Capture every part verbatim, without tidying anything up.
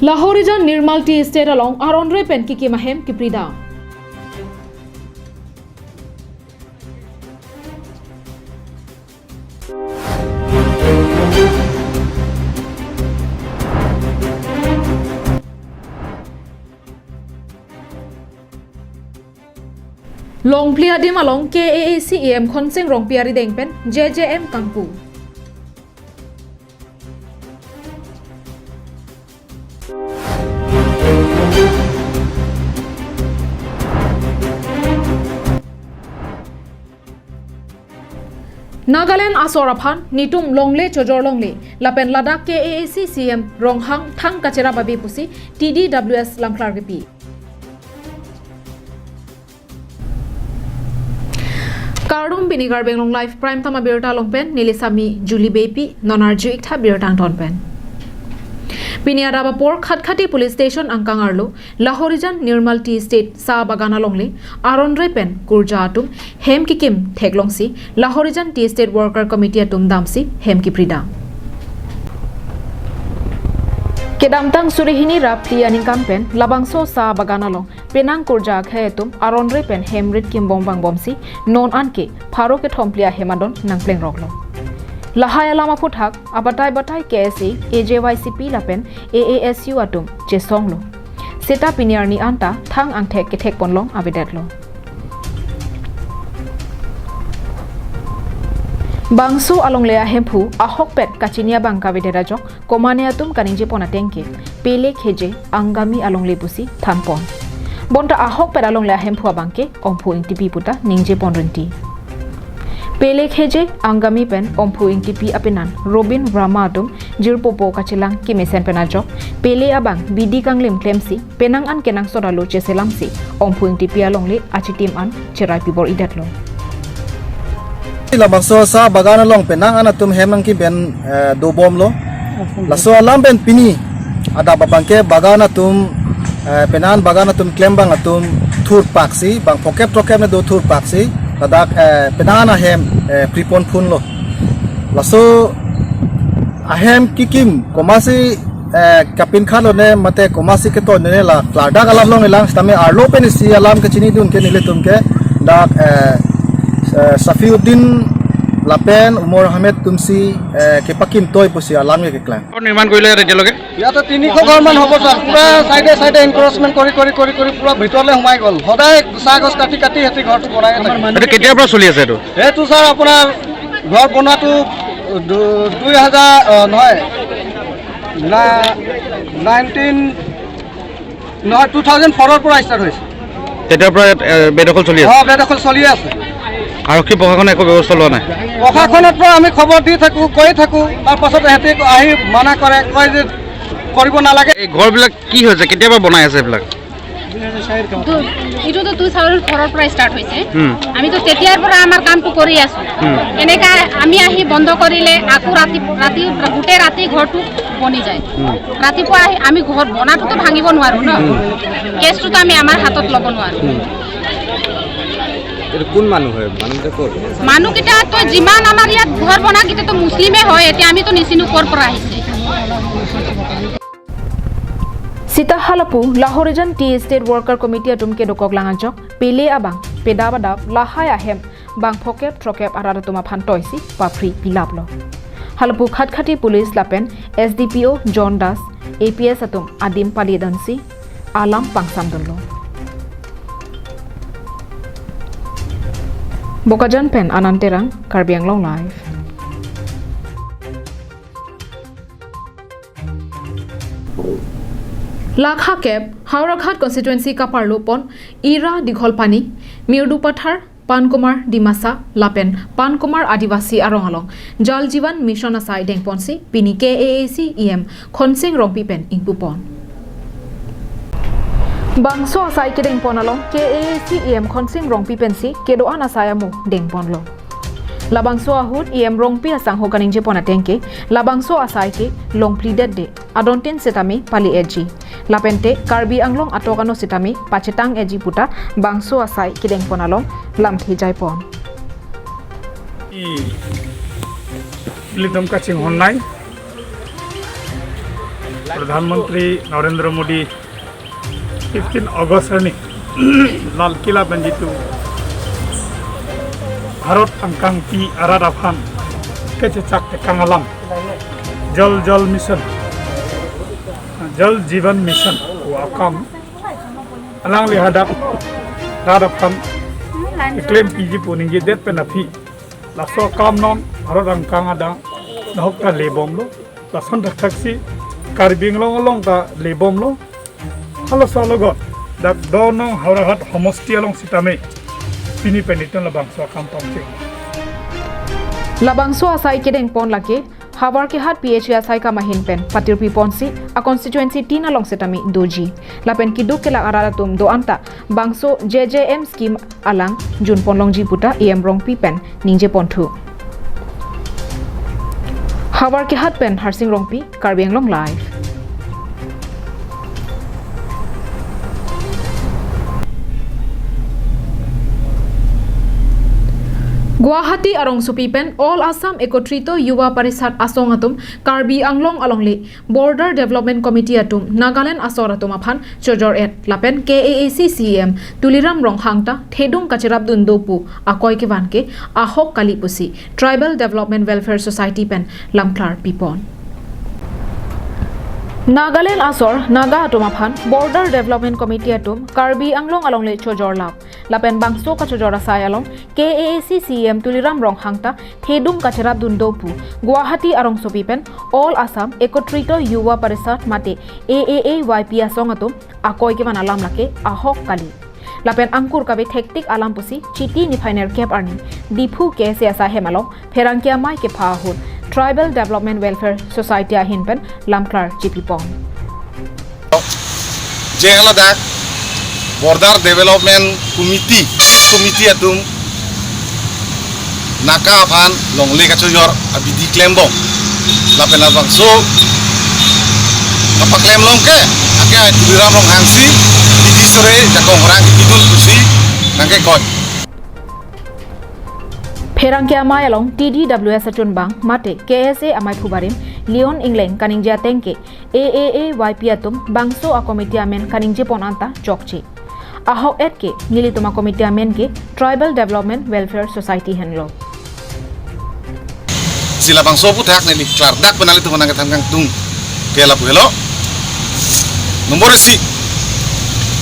Lahorijan Nirmal Tea Estate along aron re pen kikim ahem kipridam. Longphli adim along K A A C E M Khonsing Rongpi arideng pen J J M kangpu. Nagaland asor aphan netum longle chojor longle lapen ladak K A A C C E M Ronghang thang kachera babi pusi T D W S lamklar kipi. Kardom, pini Karbi Anglong Live Prime Time abirta along pen neli Sami Julie Beypi, non arju ik tha birta angton pen. Pini adap apor Khatkhati Police Station angkang arlo Lahorijan Nirmal Tea Estate Sa Bagan alongle aron re pen kurja atum hem kikim theklongsi Lahorijan Tea Estate Worker Committee atum damsi hem kipridam. Kedamtang suri hini ra phli aningkan pen labangso Sa Bagan along penang kurja akhei atum aron re pen hem rit kimbom vangbomsi non anke pharo kethom phli ahem adon nangplengroklo. Lahai alam aphuthak abatai batai K S A, A J Y C P lapen A A S U atum chesonglo. Seta pini arni anta thang angthek kethek ponlong avedetlo. Bangso alongle ahemphu ahokpet kachini abang kavedet ajok komane atum kaningje pon ateng ke Pele Kheje Angami alongle pusi than pon. Bonta ahokpet alongle ahemphu abang ke Omphu Ingtipi puta ningje pon rinti. Pele Kheje Angami pen Omphu Ingtipi apenan Robin Verma atum jirpopo kachelang kemesen pen ajok Pele abang bidi kanglim klemsi penang an kenangsot alo cheselamsi Omphu Ingtipi alongle achitim an cherai pibor-idetlo. Labangso Sa Bagan along penang an atum hem nangkiben, eh, dobomlo. Laso alam pen pini adap abang ke bagan atum, eh, penang an bagan atum klem abang atum thurpaksi, bang phokep throkkep ne do thurpaksi, ladak, eh, penang an ahem, eh, pripon phunlo. Laso ahem kikim komatsi, eh, kapinkhatlo ne mate komatsi keton ne la klardak alam longlelang, sitame arlo pen isi alam kechinidun ke nelitum ke dak, eh, eh, Safiuddin lapen Umar Ahmed atumsi, eh, kepakimtoi pusi alam ke keklang. ঘৰ নিৰ্মাণ কৰিলে ইয়াত এতিয়ালৈকে? ইয়াতে তিনিশ ঘৰমান হ'ব ছাৰ। পূৰা চাইডে চাইডে এনক্ৰ'চমেণ্ট কৰি কৰি কৰি কৰি পূৰা ভিতৰলৈ সোমাই গ'ল। সদায় চাহ গছ কাটি কাটি সিহঁতি ঘৰটো বনাই থাকে। এইটো কেতিয়াৰ পৰা চলি আছে এইটো? এইটো ছাৰ আপোনাৰ ঘৰ বনোৱাটো দু-, দুই হাজাৰ, অ, নহয়, না-, নাইনটিন, নহয়, টু থাউজেণ্ড ফ'ৰৰ পৰা ষ্টাৰ্ট হৈছে। তেতিয়াৰ পৰা ইয়াত, এ, বেদখল চলি আছে? অ, বেদখল চলি আছে। আৰক্ষী প্ৰশাসনে একো ব্যৱস্থা লোৱা নাই? প্ৰশাসনৰ পৰা আমি খবৰ দি থাকোঁ, কৈ থাকোঁ, তাৰ পাছত সিহঁতে আহি মানা কৰে, কয় যে কৰিব নালাগে। এই ঘৰবিলাক কি হৈছে, কেতিয়াবা বনাই আছে এইবিলাক? দু-, এইটোতো টু থাউজেণ্ড ফ'ৰৰ পৰা ষ্টাৰ্ট হৈছে। হুম। আমিতো তেতিয়াৰ পৰা আমাৰ কামটো কৰি আছোঁ। হুম। এনেকা আমি আহি বন্ধ কৰিলে আকৌ ৰাতি, ৰাতি, গোটেই ৰাতি ঘৰটো বনি যায়। হুম। ৰাতিপুৱা আহি আমি ঘৰ বনাটোতো ভাঙিব নোৱাৰোঁ ন? হুম। কেছটোতো আমি আমাৰ হাতত ল'ব নোৱাৰোঁ। হুম। এইটো কোন মানুহ হয়? মানুহকেইটা ক'ৰ? মানুহকেইটাতো যিমান আমাৰ ইয়াত ঘৰ বনাকেইটাতো মুছলিমে হয়। এতিয়া আমিতো নিচিনো ক'ৰ পৰা আহিছে। Sita halapu Lahorijan Tea Estate Worker Committee atum kedokok lang ajok Pele abang pedap adap lahai ahem bang phokep throkkep arat atum aphan toisi papri pilaplo. Halapu Khatkhati Police lapen S D P O John Das, A P S atum adim pali dansi alam pangsamdunlo. Bokajan pen Anand Terang, Karbi Anglong Live. Lakha kep Howraghat constituency kaparlo pon Ira Digholpani, Mirdupathar, Pankumar Dimasa lapen Pankumar Adivasi arong along Jal Jeevan Mission asai dengponsi pini K A A C E M Khonsing Rongpi pen ingpu pon. Bangso asai kedengpon along K A A C E M Khonsing Rongpi pensi kedo-an asai amo dengponlo. Labangso ahut E M Rongpi asangho kaningjepon ateng ke labangso asai ke longpli det de, adontin setame pali eji. Lapente Karbi Anglong atok ano setame pachetang eji puta bangso asai kedengpon along lamthe jaipon. I, ilitum kachinghon nai. Pradhan Mantri Narendra Modi fifteen August arni Lal Killa pen jitu Bharat angkangpi arat aphan kechechak tekang alam Jal Jal Mission, Jal Jeevan Mission pu akam alangli hadak rat aphan keklem piji pu ningjedet pen aphi laso akam non Bharat angkang adang nahok ta lebomlo. Lason thakthak si Karbi Anglong along ta lebomlo. Halaso alogot dak Dono Howraghat homosti along sitame pini pen itum labangso akam pangcheng. Labangso asai kedengpon lake Howraghat P H A asai kam ahin pen patirpi ponsi a constituency tin along sitame doji. Lapen keduk kelak arat atum do-an ta bangso J J M scheme alang junpon longji puta A M Rongpi pen ningjeponthu. Howraghat pen Harsing Rongpi, Karbi Anglong Live. Guwahati arongsopi pen All Assam Ekotrito Yuva Parishad asong atum Karbi Anglong alongle Border Development Committee atum Nagaland asor atum aphan chojor-et lapen K A A C C E M Tuliram Ronghang ta thedung kacherapdun do pu akoi kevan ke ahok kali pusi Tribal Development Welfare Society pen lamklar pipon. Nagaland asor Naga atum aphan Border Development Committee atum Karbi Anglong alongle chojor lap lapen bangso kachojor asai along K A A C C E M Tuliram Ronghang ta thedung kacherapdun do pu Guwahati arongsopi pen All Assam Ekotrito Yuva Parishad mate A A A Y P asong atum akoi kevan alam lake ahok kali. Lapen angkur kave thektik alam pusi Chiti niphai nerkep arni Diphu K S A asai hem along pherangke amei kepha ahut Tribal Development Welfare Society ahin pen lamklar chipipon. Je haladak Border Development Committee, Committee atum Naga aphan longle kachojor abidi klembom. Lapen labangso kapaklem along ke ake ai Tuliram Ronghang si bidi sore jakong orang kipidun pusi nangkekoi. Pherangke amei along T D W S achunbang mate K S A amei phubarim Leon Engleng kaningje ateng ke A A A Y P atum bangso a committee amen kaningjepon anta chokche. Ahok-et ke nelitum a committee amen ke Tribal Development Welfare Society henlo. Si labangso aphuthak neli klardak pen nanglitum aphan nangkethan kangtung ke lapu helo. Nombor isi,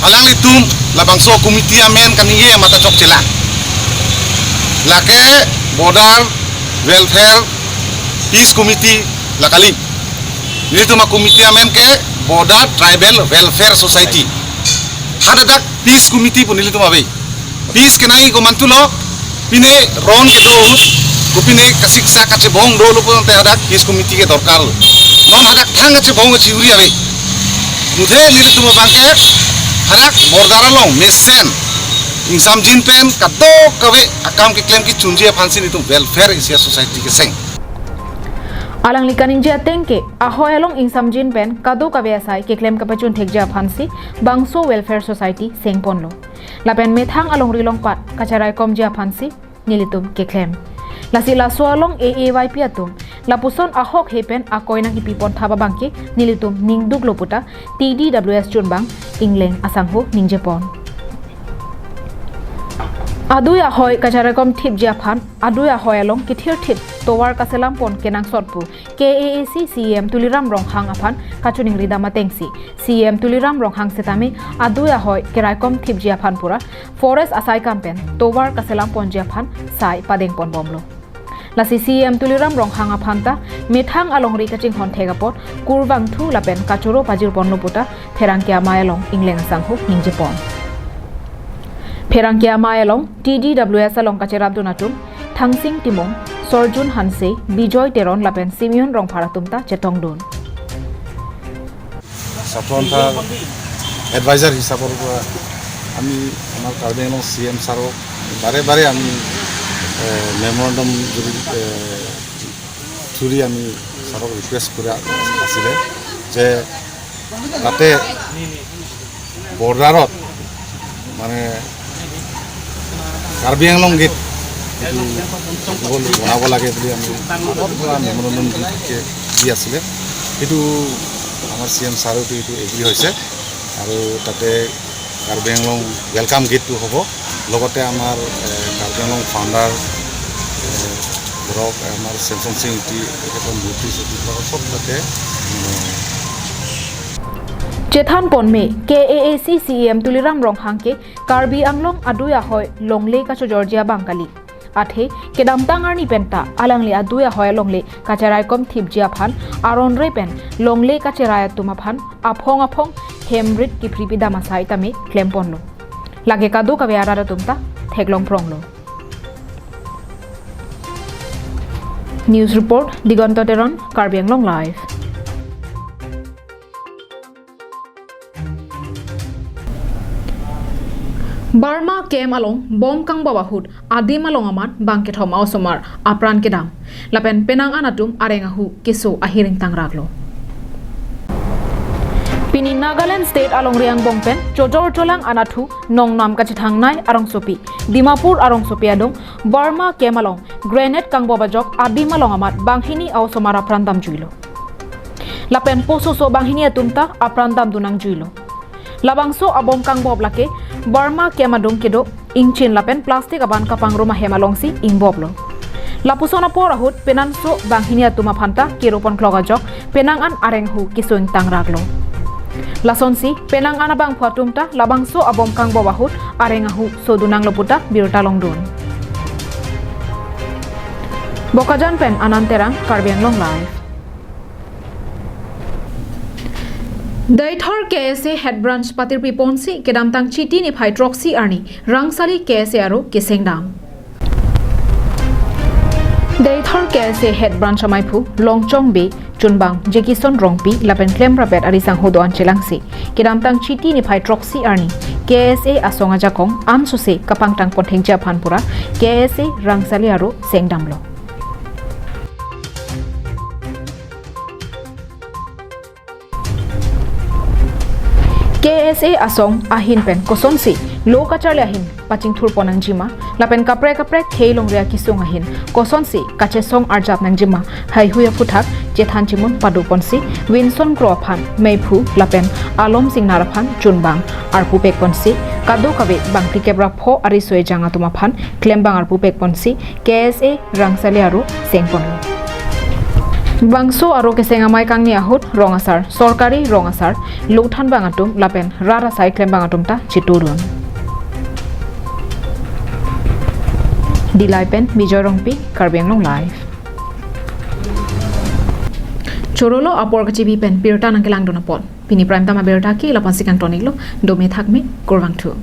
alanglitum labangso committee amen kaningje mata chokchelang. Lake Border Welfare Peace Committee la kali. Nelitum a committee amen ke Border Tribal Welfare Society. Hadak Peace Committee pu nelitum ave. Peace kenai komantulo, pine ron kedo ahut, kopine kasiksak kachebong dolo pulote hadak Peace Committee ke dorkar. Non hadak thang kachebong kachiuri ave. Muthe nelitum abang ke hadak border along mesen ingsamjin pen kadokave akam keklem kechunji aphansi nelitum welfare isi a society keseng. Alangli kaningje ateng ke ahoi along ingsamjin pen kadokave asai keklem kapachun thekji aphansi bangso welfare society sengponlo. Lapen methang alongri longpat kacharaikomji aphansi nelitum keklem. Lasi laso along A A Y P atum lapuson ahok he pen akoi nangkipipon thap abang ke nelitum ningduklo puta T D W S chunbang Engleng asangho ningjepon. Adui ahoi kacharaikom thipji aphan adui ahoi along kethirthip tovar kaselampon kenangsot pu K A A C C E M Tuliram Ronghang aphan kachiningri dam atengsi C E M Tuliram Ronghang sitame adui ahoi keraikom thipji aphan pura forest asai kam pen tovar kaselamponji aphan sai padengponbomlo. Lasi C E M Tuliram Ronghang aphan ta methang alongri kachinghon thek apot kurvangthu lapen kachoro pajirponlo puta pherangke amei along Engleng asangho ningjepon. Pherangke amei along T D W S along kacherapdun atum Thangsing Timung, Sorjun Hanse, Bijoy Teron lapen Simeon Rongphar atum ta chetongdun. ছাত্ৰ সন্থাৰ এডভাইজাৰ হিচাপৰ পৰা আমি আমাৰ কাৰ্বি Anglong C M ছাৰক বাৰে বাৰে আমি, এ, মেমৰেণ্ডাম যদি, এ, থ্ৰুদি আমি ছাৰক ৰিকুৱেষ্ট কৰা আছিলে যে যাতে বৰ্ডাৰত মানে কাৰ্বি আংলং গেট এইটো বনাব লাগে বুলি আমি আগৰ পৰা মেমৰেণ্ডাম দি থাকে, দি আছিলে। সেইটো আমাৰ চি এম ছাৰেতো এইটো এগ্ৰী হৈছে আৰু তাতে কাৰ্বি আংলং ৱেলকাম গেটটো হ'ব। লগতে আমাৰ, এ, কাৰ্বি আংলং ফাউণ্ডাৰ, এ, ধৰক আমাৰ চেমচন সিং ইংতি তেখেতৰ মূৰ্তি চূৰ্তিবিলাক চব তাতে, উম, Chethan ponme, K A A C C E M Tuliram Ronghang ke Karbi Anglong adui ahoi longle kachojorji abang kali. Athe, kedamtang arni penta alangli adui ahoi longle kacheraikom thipji aphan aron re pen longle kacherai atum aphan aphong aphong hem rit kiphri pidam asai tame klemponlo. Lake kadokave arat atum ta theklong pronglo. News report, Diganta Teron, Karbi Anglong Live. Burma camp along bom kangbop ahut adim along amat bang kethom a-osomar apran kedam. Lapen penang an atum areng ahu keso ahiring tangraklo. Pini Nagaland State alongri angbong pen chojor cholang anatthu nongnam kachethangnei arongsopi, Dimapur arongsopi adung Burma camp along grenade kangbop ajok adim along amat banghini a-osomar apran damjuilo. Lapen pososo banghini atum ta apran damdun nangjuilo. Labangso abom kangbop lake Burma camp adung kedo ingchin lapen plastic aban kapangrum ahem alongsi ingboplo. Lapuson apor ahut penangso banghini atum aphan ta keropon klok ajok penang an areng ahu keso ingtangraklo. Lasonsi penang an abangphu atum ta labangso abom kangbop ahut areng ahu sodun nanglo puta birta longdun. Bokajan pen Anand Terang, Karbi Anglong Live. Deithor K S A Head Branch patirpi ponsi kedamtang Chiti niphai throksi arni Rangsali K S A aro kesengdam. Deithor K S A Head Branch amaiphu Longchong Bey, chunbang Jekison Rongpi lapen klemrappet ari sangho do-an chelangsi kedamtang Chiti niphai throksi arni K S A asong ajakong ansose kapangtang ponthengji aphan pura K S A Rangsali aro sengdamlo. K S A asong ahin pen kosonsi lo kacharli ahin pachingthur pon nangjima lapen kaprek kaprek khei longri akesung ahin kosonsi kachesong arjap nangjima haihui aphuthak chethan chimun pado ponsi Winson Kro aphan meiphu lapen Alom Singnar aphan chunbang arpupek ponsi kadokave bangphli kep ra pho ari so ejang atum aphan klembang arpupek ponsi K S A Rangsali aro sengponlo. Bangso aro keseng amei kangni ahut rong asar, sorkari rong asar, lothan bang atum lapen rat asai klembang atum ta chitudun. Dillai pen Bijoy Rongpi, Karbi Anglong Live. Chorolo apor kachibi pen birta nangkelangdun apot. Pini prime time abirta ke lapu-ansi kangton-iklo, dome thakme, kurvangthu.